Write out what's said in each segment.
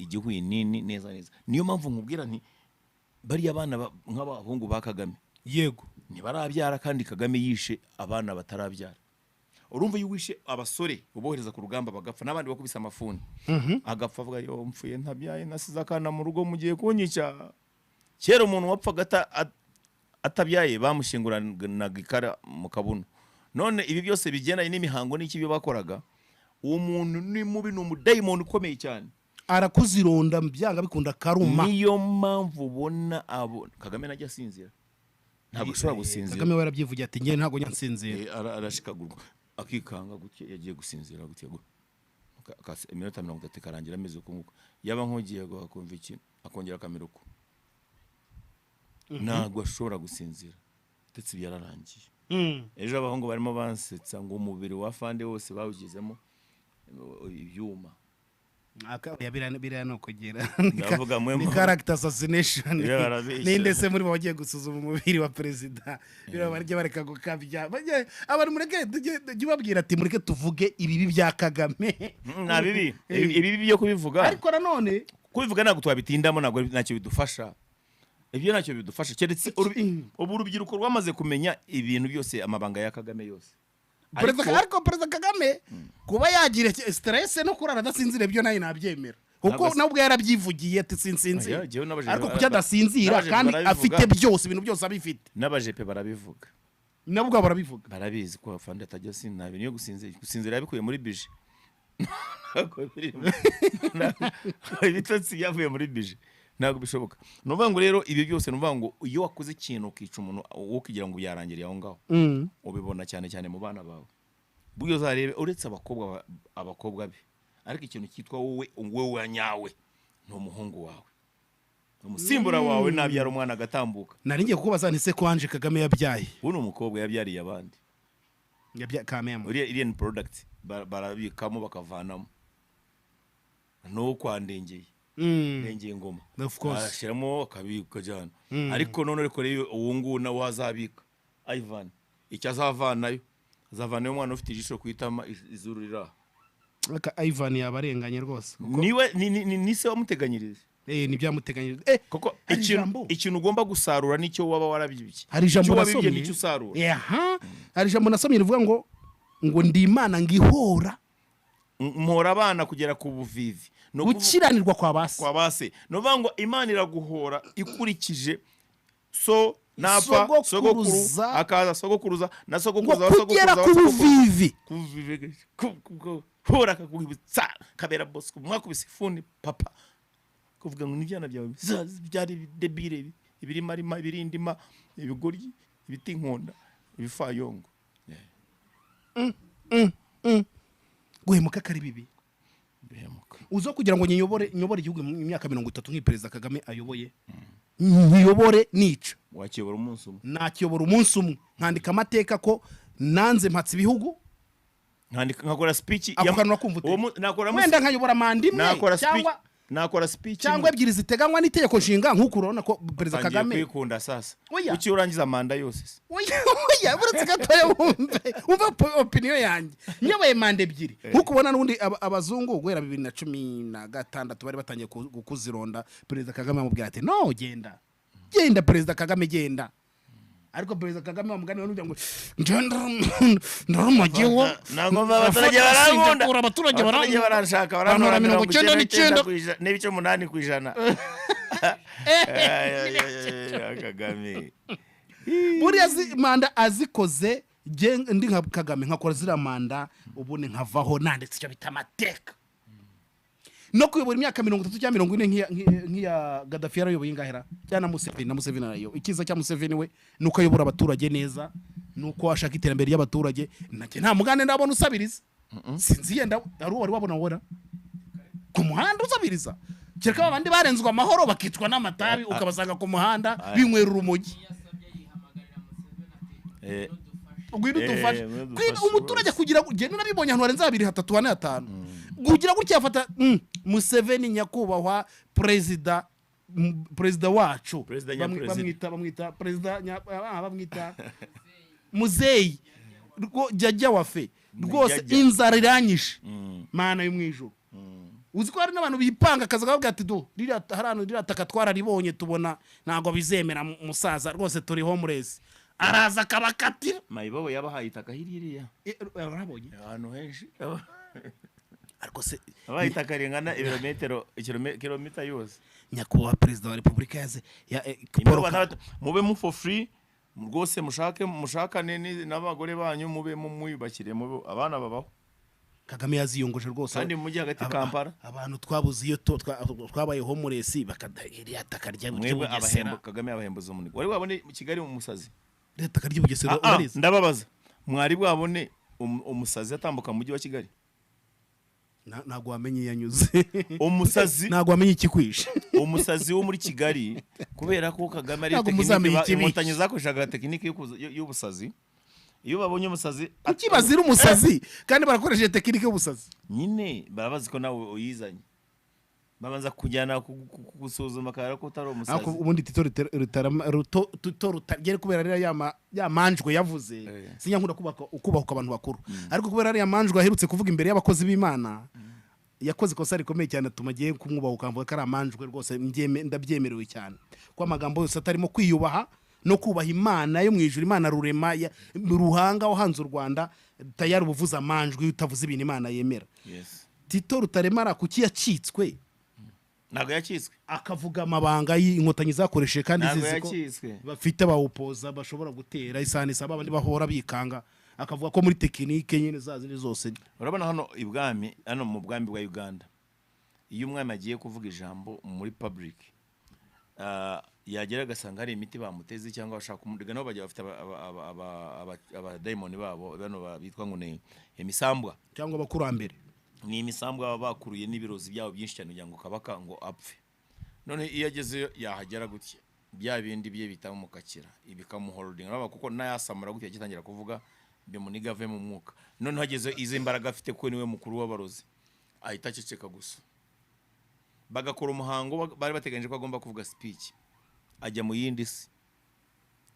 Igihwinini neza neza. Niyo mpamvu nkubwira nti bariya bana nk'abahungu ba Kagame ntibarabyara, kandi Kagame yishe abana batarabyara. Urumva, iyo wishe abasore ubohereza ku rugamba bagapfa, n'abandi bakubise amafuni agapfa, avuga: "Yo, mpfuye ntabyaye, nasize akana mu rugo, mugiye kunyica." Kera umuntu wapfaga atabyaye bamushyinguranaga ikara mu kabuno. None ibi byose bigendanye n'imihango n'iki byo bakoraga, uwo muntu ni mubi, ni umudayimoni ukomeye cyane. Arakuzironda byanga bikunda, karuma. Niyo mpamvu ubona abo Kagame najya asinzira, ntabwo ashobora gusinzira. Kagame we yarabyivugiye ati: "Njye ntabwo nyansinzira." Arashikagurwa, akikanga gutya, yagiye gusinzira gutya iminota 30 ikarangira ameze uko nguko. Yaba nk'ugiye akumva iki, akongera akamera uko. Ntabwo ashobora gusinzira, ndetse byararangiye. Ejo abahungu barimo bansetsa ngo umubiri wa fande wose bawugizemo ibyuma. Biriya ni ukugira Ndavuga mwe ni character assassination. Biriya barabeshya. Ninde se muri bo bagiye gusuzuma umubiri wa perezida? Biriya barya, bareka gukabya. Abantu mureke tujye ubabwira ati: "Mureke tuvuge ibibi bya Kagame." Nta bibi. Ibibi byo kubivuga, Ariko nanone kubivuga ntabwo twabitindamo, ntabwo ntacyo bidufasha. Ibyo ntacyo bidufasha, keretse ubu urubyiruko rwamaze kumenya ibintu byose, amabanga ya Kagame yose. Perezida, ariko Perezida Kagame kuba yagira stress no kurara adasinzira, byo nawe nabyemera, kuko Ntabwo nawe ubwe yarabyivugiye ati: "Sinsinzira." Oya, jyewe Ariko kuki adasinzira n'abajepe kandi barabivuga. afite byose, ibintu byose abifite? N'abajepe barabivuga. Nabo ubwabo barabivuga. Barabizi ko afande atajya asinzira. Niyo gusinzira yabikuye muri bije. Ntabwo birimo. Ibitotsi byavuye muri bije, ntabwo bishoboka. Ni ukuvuga ngo rero ibi byose, ni ukuvuga ngo iyo wakoze ikintu ukica umuntu, wowe ukigira ngo byarangiriye aho ngaho, ubibona cyane cyane mu bana bawe. Buryo uzarebe, uretse abakobwa abakobwa be, ariko ikintu cyitwa wowe, wowe wa nyawe ni umuhungu wawe, ni umusimbura wawe nabyara umwana agatambuka. Nari ngiye kukubaza nti: "Se ko Ange Kagame yabyaye?" Ubu ni umukobwa yabyariye abandi. Yabyaye kameme. Iriya ni product, barabikamo bakavanamo n'uwo kwa Ndengeye. Ndengeye ngoma. Of course. Arashyiramo akabika akajyana. Ariko none, ariko rero uwo nguwo nawe azabika Ivan, icyo azavanayo, azavanayo umwana ufite ijisho ku itama, izuru riri aha. Aka Ivan yaba arenganye rwose. Niwe ni se wamuteganyirije. Ntibyamuteganyirije. Kuko Hari ikintu ijambo. ikintu ugomba gusarura nicyo waba warabibye. Hari ijambo Icyo wabibye nasomye. nicyo usarura. Aha hari ijambo nasomye rivuga ngo ndi Imana ngihora Mpora abana kugera ku buvivi. Ni ukuvuga- gukiranirwa kwa basi. Kwa base. Ni ukuvuga ngo Imana iraguhora ikurikije so napfa, Sogokuruza. sogokuru akaza, sogokuruza na Ngo sogokuruza wa kugera sogokuruza ku wa sogokuru. buvivi. Kuvivi, hora akakwibutsa kabera Bosco mwakubise ifuni papa, kuvuga ngo n'ibyana byawe bizaza byari débile, ibirimarima, ibirindima, ibigoryi, ibiti inkonda, ibifayongo. Guhemuka ko ari bibi. Bihemuka. Uzo kugira ngo nyiyobore, nyobore igihugu mu myaka 30 nk'iyi Perezida Kagame ayoboye, nyiyobore nica? Wakiyobora umunsi umwe. Nakiyobora umunsi umwe, nkandika amateka ko nanze mpatse ibihugu. Nkandika, nkakora speech. Ako kantu urakumva ute? Nakora Wenda nkayobora manda imwe nakora speech cyangwa nakora speech cyangwa ebyiri ziteganywa n'itegeko nshinga, nk'uko urabona ko Perezida Utangiye Kagame kwikunda sasa. Oya. Kuki urangiza manda yose se? Oya, uretse gatoya wumve opinion yanjye. Nyoboye manda ebyiri, nk'uko ubona n'ubundi abazungu guhera 2016 bari batangiye kuzironda. Perezida Kagame amubwira ati: "No, genda, genda Perezida Kagame, genda." Ariko Perezida Kagame wamugani we ngo ndarumagiwo. Ntabwo abaturage barankunda. Abaturage Abaturage barankunda. baranshaka. Bantora Barantora 99. 99.8%. Kagame. Buriya manda azikoze, ndi nka Kagame nkakora ziriya manda, ubundi nkavaho nanditse icyo bita amateka. No kuyobora imyaka 30 cyangwa 40 nk'iya Gadafi yarayoboye ingahera, cyangwa na Museveni, na Museveni arayoboye. Icyiza cya Museveni we ni uko ayobora abaturage neza, ni uko ashaka iterambere ry'abaturage. Nanjye nta mugande ndabona usabiriza. Sinzi yenda hari uwo wari wabona wora ku muhanda usabiriza, kereka babandi barenzwe amahoro bakicwa n'amatabi, ukabasanga ku muhanda binywera urumogi. Iyo asabye yihamagarira Museveni ati: "Ngwino "Ngwino udufashe." udufashe." Ngwino udufashe Umuturage rwose. kugira ngo genda, nabibonye ahantu harenze habiri, hatatu, hane, hatanu, kugira gutya yafata Museveni, nyakubahwa perezida, perezida wacu. Perezida nyaperezida. Bamwita perezida bamwita muzeyi jajya wafe rwose. Jajja. Inzara iranyishe, Mana yo mu ijuru. Uzi ko hari n'abantu bipanga akazi kavuga ati du ririya hari ririya taka twararibonye, tubona ntabwo bizemera, musaza rwose turi homeless, araza akabakatira. Mayibobo yabahaye itaka hirya. Warabonye? Ahantu henshi. Ariko se Abahaye itaka ringana ibirometero, kilomita yose. Nyakubahwa Perezida wa Repubulika yaze ya Paul. Mube mu for free rwose, mushake mushakane n'abagore banyu, mube mwiyubakire, mube abana babaho. Kagame yaziyongoje rwose. Kandi mu mujyi hagati Kampala. Abantu twabuze iyo twabaye homeless, bakada iriya taka rya Mwebwe Bugesera. Abahembo Kagame yabahembuza umunigo. Wari wabone mu Kigali umusazi? Iriya taka ry'Ubugesera. Ah, ah, Urarizi? Ndababaza, mwari bwabone umusazi atambuka mu mujyi wa Kigali? Ntabwo wamenye iyo anyuze. Umusazi. Ntabwo wamenye ikikwishe. Umusazi wo muri Kigali, kubera ko Kagame ari Ntabwo tekinike muzamenya ikibishe. Inkotanyi zakoreshaga tekinike y'ubusazi. Iyo babonye umusazi Kuki bazira umusazi kandi barakoresheje tekinike y'ubusazi? Nyine barabazi ko nawe uyizanye, babanza kujyana gusuzuma akabera ko utari Ariko umusazi. ubundi Tito Rutarama, Tito Rutagere, kubera ririya ya manjwe yavuze, sinyankunda kubaka ukubahuka abantu bakuru, ariko kubera ariya manjwe aherutse kuvuga imbere y'abakozi b'Imana, yakoze ikosa rikomeye cyane, atuma agiye kumwubahuka mvuga ko ari amanjwe rwose. Ndabyemerewe cyane ko amagambo yose atarimo kwiyubaha no kubaha Imana yo mu ijuru, Imana rurema ruhanga wahanze u Rwanda, tayari ubuvuze amanjwe iyo utavuze ibintu Imana yemera. Tito Rutaremara kuki yacitswe? Ntabwo yakitswe. Akavuga amabanga y'Inkotanyi zakoresheje kandi Ntabwo zizi ko yakitswe. bafite abawupoza bashobora gutera isaha n'isaha, babandi bahora bikanga, akavuga ko muri tekinike nyine za zindi zose. Urabona hano ibwami, hano mu bwami bwa Uganda, iyo umwami agiye kuvuga ijambo muri public, yagera agasanga hari imiti bamuteze cyangwa bashaka kumurega, nabo bajya bafite abadayimoni babo bano bitwa ngo ni imisambwa. Cyangwa abakurambere. Ni imisambwa baba bakuruye n'ibirozi byabo byinshi cyane kugira ngo kabaka ngo apfe. None iyo agezeyo, yahagera gutya, bya bindi bye bitamukakira, bikamuholdinga. Urabona kuko nayasamura gutya agitangira kuvuga, bimuniga ave mu mwuka. Noneho agezeyo, izi mbaraga afite, ko niwe mukuru w'abarozi, ahita aceceka gusa, bagakora umuhango bari bateganyije ko agomba kuvuga speech, ajya mu yindi si,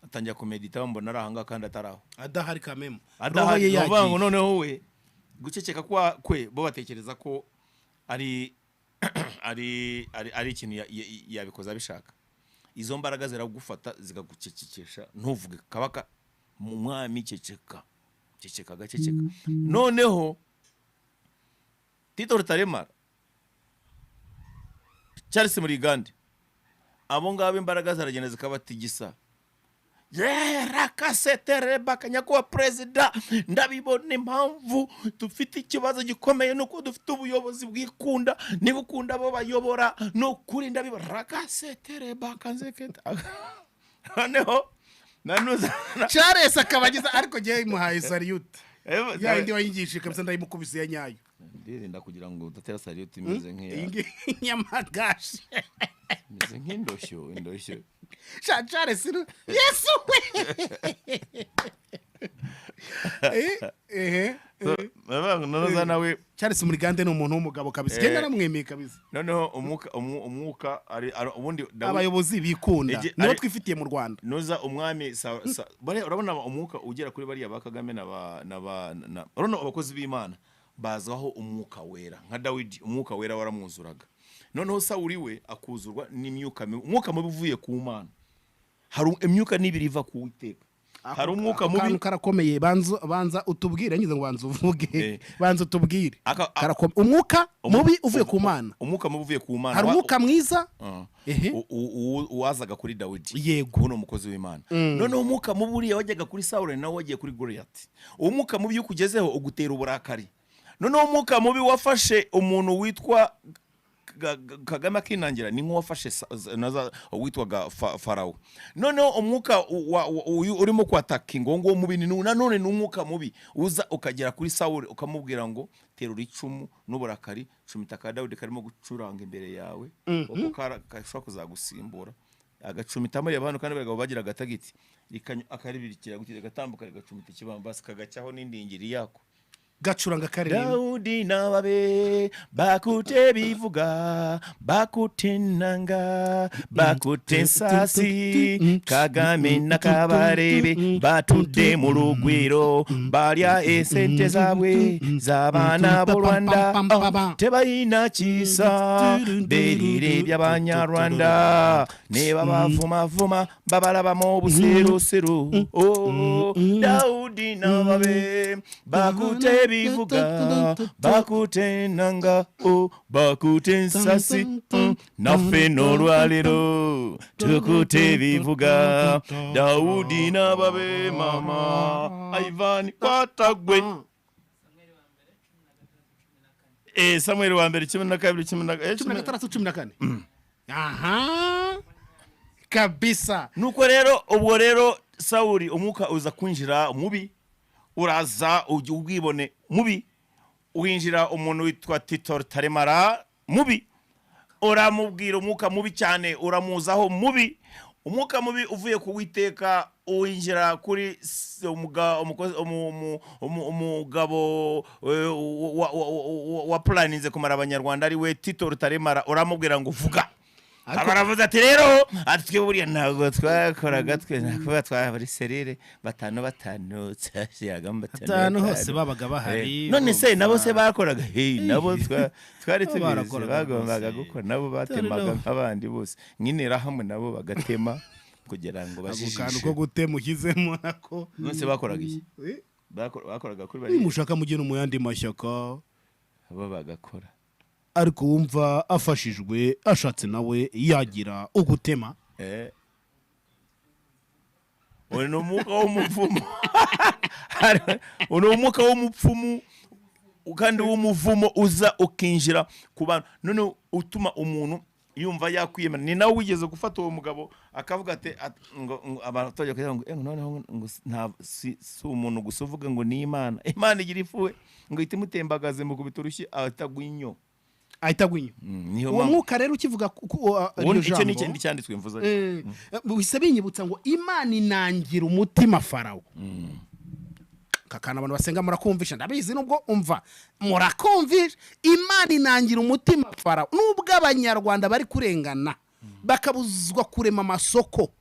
atangira kumedita, bamubona ari ahangaha kandi atari aho. Adahari kamemo. Adahari. Roho ye Ni ukuvuga ngo yagiye. Noneho we guceceka kwa kwe, bo batekereza ko ari ikintu yabikoze abishaka. Izo mbaraga ziragufata zikagucecekesha, ntuvuge. Kabaka mu mwami, ceceka, ceceka, agaceceka. Noneho Tito Rutaremara, Charles Murigande, abo ngabo imbaraga zaragenda zikabatigisa. Rakaseterebaka, nyakubahwa perezida, ndabibona impamvu dufite ikibazo gikomeye nuko dufite ubuyobozi bwikunda, niba ukunda abo bayobora, ni ukuri ndabibona rakaseterebaka nzeketa. Noneho nanuza. Charles akaba agize, ariko ngewe muhaye salute ya yindi wayigishije kabisa, ndayimukubise ya nyayo. Ndirinda kugira ngo udatera salute imeze Iyi nk'iya ngiyi nyamagashi. Imeze nk'indoshyo, indoshyo. Sha Charles Yesu we. Ehe. Noneho nawe Charles Murigande ni umuntu w'umugabo kabisa, genda naramwemeye kabisa. Noneho umwuka umwuka ari ubundi Abayobozi bikunda nibo twifitiye mu Rwanda. Nuza umwami urabona umwuka ugera kuri bariya ba Kagame na ba na ba na urabona abakozi b'Imana bazaho umwuka wera, nka Dawidi umwuka wera waramwuzuraga. Noneho Sawuli we akuzurwa n'imyuka mibi, umwuka mubi uvuye ku Mana. Hari imyuka n'ibiri iva ku Uwiteka, hari umwuka Ako mubi. kantu karakomeye, banza banza utubwire, ngize ngo banza uvuge. Banza utubwire. Karakomeye, umwuka mubi uvuye ku Mana. Umwuka mubi uvuye ku Mana. Hari umwuka mwiza. Ehe. Uwazaga kuri Dawidi, uwo ni umukozi w'Imana. Noneho umwuka mubi uriya wajyaga kuri Sawuli nawe wagiye kuri Goliyati. Uwo mwuka mubi iyo ukugezeho ugutera uburakari. Noneho umwuka mubi wafashe umuntu witwa Kagame akinangira, ni nk'uwafashe witwaga Farawo. Noneho umwuka uyu urimo kwatakinga, uwo nguwo mubi, ni nanone ni umwuka mubi uza ukagera kuri Sawuli ukamubwira ngo terura icumu n'uburakari, cumita ka Dawidi karimo gucuranga imbere yawe, kuko gashobora kuzagusimbura. Agacumita muri abantu, kandi abagabo bagiraga tagiti, akaribirikira gutya, rigatambuka rigacumita ikibambasi, kagacyaho n'indingiri yako. Gacuranga karirimba. Dawudi n'ababe bakute bivuga, bakute nanga, bakute nsasi, Kagame na Kabarebe batudde mu Rugwiro, balya esente zaabwe z'abaana b'u Rwanda. Oh, tebalina kisa, berire by'Abanyarwanda ne babavumavuma, babalabamu obuseruseru. Oh, Dawudi n'ababe bakute bivuga, bakute nanga, oh, bakute nsasi, naffe n'olwaleero tukute bivuga. Dawudi n'ababe, mama Ivan kwatagwe. Samuel wa mbere 12 cumi na 16 14. Aha, kabisa. Nuko rero ubwo rero Sawuli umwuka uza kwinjira mubi, uraza ujya ubwibone mubi, winjira umuntu witwa Tito Rutaremara mubi, uramubwira umwuka mubi cyane, uramuzaho mubi. Umwuka mubi uvuye ku Witeka uwinjira kuri umugabo wa planinze kumara Abanyarwanda, ari we Tito Rutaremara, uramubwira ngo vuga. Baravuze ati rero ati twe buriya ntabwo twakoraga, twe ntabwo twaba serire batanu batanu, twashyiragamo batanu. Batanu hose babaga bahari. None se nabo se bakoraga? Hey, nabo twari tubizi, Barakoraga bagombaga rwose. gukora, nabo batemaga nk'abandi bose, nk'interahamwe nabo bagatema kugira ngo Ako kantu bajijishe. ko gutema ushyizemo nako. None se bakoraga iki? Bakoraga kuri bariya. Nimushaka mugena mu yandi mashyaka. Bo bagakora. Ariko wumva afashijwe, ashatse nawe yagira ugutema. Uyu ni umwuka w'umupfumu, uyu ni umwuka w'umupfumu kandi w'umuvumo, uza ukinjira ku bantu, none utuma umuntu yumva yakwiyemera. Ni nawe wigeze gufata uwo mugabo akavuga ati ngo abaturage bakagira ngo noneho ngo nta si umuntu gusa uvuga ngo ni Imana, Imana igira ifuhe ngo ihite imutembagaze, mukubita urushyi ahita agwa inyo. Ahita agwa inyo. Niyo Uwo mpamvu. mwuka rero ukivuga Ubundi iryo icyo ni jambo, ikindi cyanditswe mvuze. Bihise binyibutsa ngo Imana inangira umutima Farawo. Kakana abantu basenga murakumvisha, ndabizi, nubwo umva murakumvisha. Imana inangira umutima Farawo, nubwo Abanyarwanda bari kurengana, bakabuzwa kurema amasoko,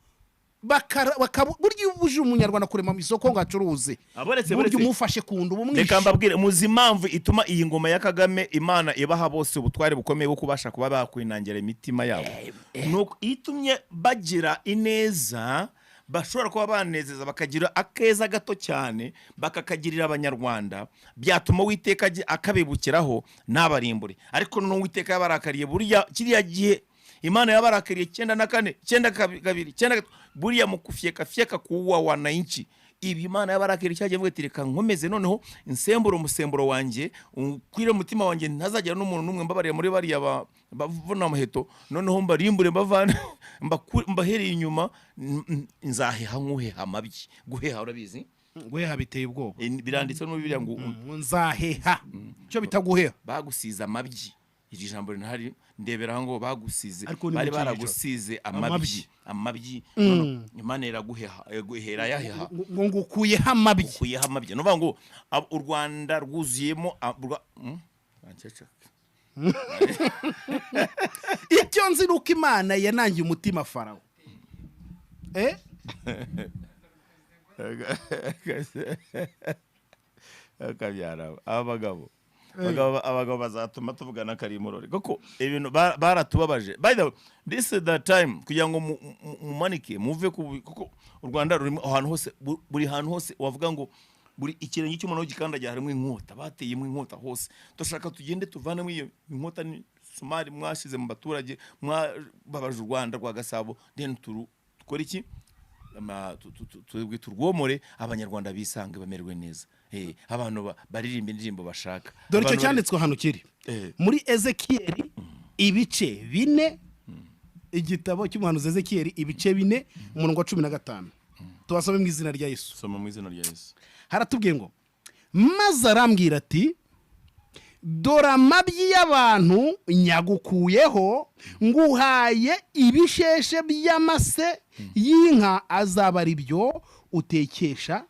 burya iyo ubujije Umunyarwanda kurema isoko ngo acuruze, Aboretse, burya boretse. umufashe ku nda, uba umwishe. Reka mbabwire, muzi impamvu ituma iyi ngoma ya Kagame Imana ibaha bose ubutware bukomeye bwo kubasha kuba bakwinangira imitima yabo? Nuko itumye bagira ineza, bashobora kuba banezeza, bakagira akeza gato cyane bakakagirira Abanyarwanda, byatuma Uwiteka akabibukiraho ntabarimbure. Ariko noneho Uwiteka yabarakariye buriya kiriya gihe, Imana yabarakariye 94, 92, 93, buriya mu kufyeka fyeka kuua wananchi. Ibi Imana yabarakariye cyagiye ivuga iti reka nkomeze noneho insemburo, umusemburo wanjye ukwire umutima wanjye, ntazagira n'umuntu n'umwe mbabariye muri bariya bavuna muheto, noneho mbarimbure, mbavane, mbahereye inyuma, nzaheha nk'uheha amabyi. Guheha urabizi? Guheha biteye ubwoba. Biranditse no muri Bibiliya ngo Nzaheha, icyo bita guheha. Bagusize amabyi, iri jambo rinahari, ndebera ngo bagusize Ariko ni bari mu kihe? baragusize amabyi. Amabyi. Amabyi. None Imana iraguheha, iguhera yaheha. Ngo ngukuyeho amabyi. Ukuyeho amabyi, ni ukuvuga ngo u Rwanda rwuzuyemo Anceceka. Icyo nzi ni uko Imana yanangiye umutima Farawo. Akabyara abagabo, abagabo bazatuma tuvugana karimurori, kuko ibintu baratubabaje. By the way, this is the time kugira ngo mumanike muve ku, kuko u Rwanda rurimo ahantu hose, buri hantu hose wavuga ngo buri ikirenge cy'umuntu gikandagira harimo inkota, bateyemo inkota hose. Turashaka tugende tuvanemo iyo inkota ni sumari mwashize mu baturage, mwababaje u Rwanda rwa Gasabo. Then dukore iki? Twebwe turwomore, Abanyarwanda bisange bamererwe neza. Abantu baririmba indirimbo bashaka. Dore icyo Abantu cyanditswe hano kiri muri Ezekiyeli ibice 4, igitabo cy'umuhanuzi Ezekiyeli ibice 4, umurongo wa 15. Tubasome mu izina rya Yesu. Soma mu izina rya Yesu. Haratubwiye ngo: maze arambwira ati: dore amabyi y'abantu nyagukuyeho, nguhaye ibisheshe by'amase y'inka, azaba ari byo utekesha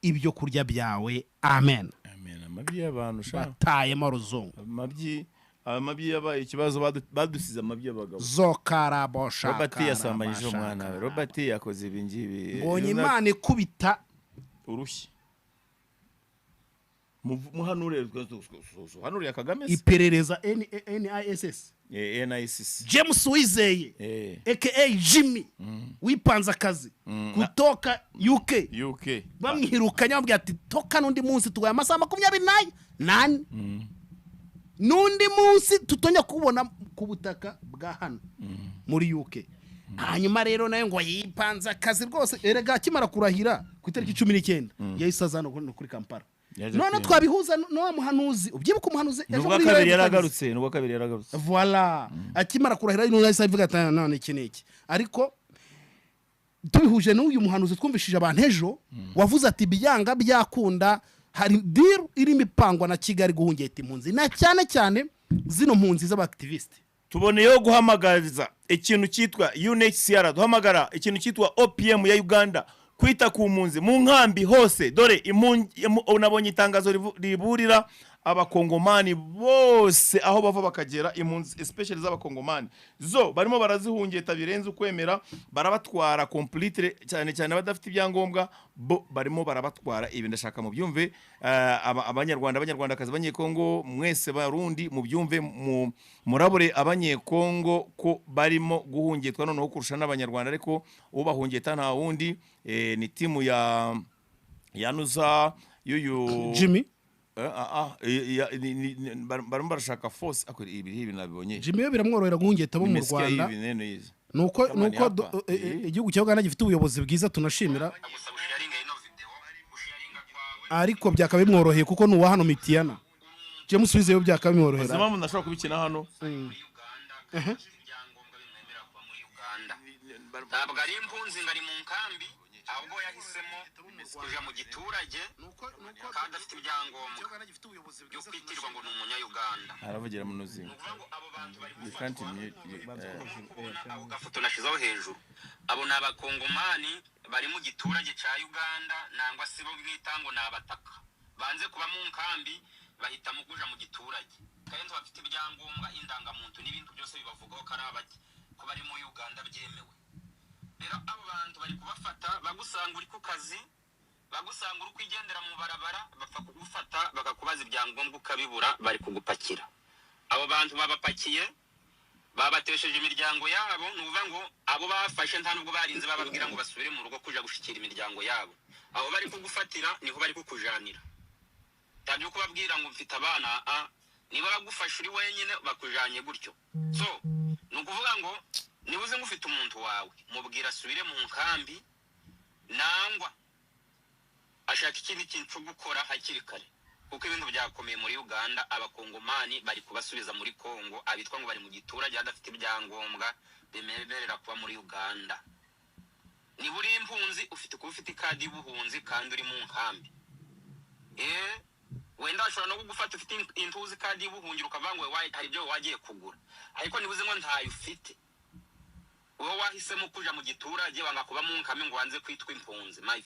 ibyo kurya byawe. Amen. Amen. Amabyi y'abantu sha. Batayemo ruzungu. Amabyi yabaye ikibazo, badusize amabyi y'abagabo. Zokarabo. Robert yasambanyije umwana we, Robert yakoze ibi ngibi. Mbonye Imana ikubita Urushyi. Muhanure, hanuriye Kagame se? Iperereza NISS. NISS. James Wizeye, aka Jimmy wipanze akazi kutoka UK. UK. Bamwirukanye, bamubwira ati: "Toka n'undi munsi, tugaye amasaha 24, n'undi munsi tutongera kubona ku butaka bwa hano muri UK." Hanyuma rero nawe ngo yipanze akazi rwose. Erega akimara kurahira ku itariki 19 yahise aza hano kuri Kampala. Yaje None kwiyamamaza. twabihuza n'uwa muhanuzi, ubyibuka umuhanuzi Ni ejo ubwa muri kabiri Live. yaragarutse, ni ubwa kabiri yaragarutse. Voila, akimara kurahira none yahise avuga ati: "Ah, none iki ni iki?" Ariko tubihuje n'uyu muhanuzi twumvishije abantu ejo wavuze ati: "Byanga byakunda hari deal irimo ipangwa na Kigali guhungeta impunzi, na cyane cyane zino mpunzi z'aba activiste." Tuboneyeho guhamagariza ikintu cyitwa UNHCR, duhamagara ikintu cyitwa OPM ya Uganda kwita ku mpunzi mu nkambi hose. Dore nabonye itangazo riburira Abakongomani bose aho bava bakagera, impunzi especially z'Abakongomani zo barimo barazihungeta birenze ukwemera, barabatwara completely, cyane cyane abadafite ibyangombwa bo barimo barabatwara. Ibi ndashaka mubyumve, Abanyarwanda, Abanyarwandakazi, Abanyekongo mwese, Barundi, mubyumve, murabure Abanyekongo ko barimo guhungetwa noneho kurusha n'Abanyarwanda. Ariko ubahungeta nta wundi, ni timu ya yanuza y'uyu Jimmy. Barimo barashaka force ako ibi ibi nabibonye. Jimmy we biramworohera guhungeta abo mu Nimesikia Rwanda. hivi neno hizi. Nuko Kama ni nuko hapa. Igihugu cya Uganda gifite ubuyobozi bwiza tunashimira, Gusa usharinga ino video, usharinga kwawe. Ariko byakaba bimworoheye kuko ni uwa hano Mitiyana. James Wizeyo byakaba bimworohera. Uzi impamvu ndashobora kubikina hano? Muri Uganda kandi afite ibyangombwa bimwemerera kuba muri Uganda, ntabwo ari impunzi ngo ari mu nkambi, ahubwo yahisemo kuja mu giturage kandi afite ibyangombwa byo kwitirwa ngo ni Umunyayuganda. Aravugira mu nuzi. Ni ukuvuga ngo abo bantu bari You can't gufatwa. mute Kubona ako gafoto nashizeho hejuru, abo ni Abakongomani bari mu giturage cya Uganda, nangwa se bo mwita ngo ni abataka banze kuba mu nkambi, bahitamo kuja mu giturage kandi bafite ibyangombwa, indangamuntu n'ibintu byose bibavugaho ko ari abaki, ko bari muri Uganda byemewe. Rero abo bantu bari kubafata, bagusanga uri ku kazi, bagusanga uri kwigendera mu barabara, bapfa kugufata bakakubaza ibyangombwa ukabibura, bari kugupakira. Abo bantu babapakiye, babatesheje imiryango yabo. Ni ukuvuga ngo abo bafashe nta nubwo barinze bababwira ngo basubire mu rugo kuja gushikira imiryango yabo. Aho bari kugufatira niho bari kukujanira, nta byo kubabwira ngo mfite abana. A niba bagufashe uri wenyine, bakujanye gutyo. So ni ukuvuga ngo niba uzi ngo ufite umuntu wawe, mubwira asubire mu nkambi nangwa ashaka ikindi kintu cyo gukora hakiri kare, kuko ibintu byakomeye muri Uganda. Abakongomani bari kubasubiza muri Kongo, abitwa ngo bari mu giturage badafite ibyangombwa bimemerera kuba muri Uganda. Niba uri impunzi, ufite kuba ufite ikadi y'ubuhunzi kandi uri mu nkambi. Wenda bashobora no kugufata ufite intuzi, ikadi y'ubuhungiro, ukavuga ngo hari ibyo wagiye kugura, ariko niba uzi ngo ntayo ufite, wowe wahisemo kuja mu giturage, wanga kuba mu nkambi ngo wanze kwitwa impunzi, my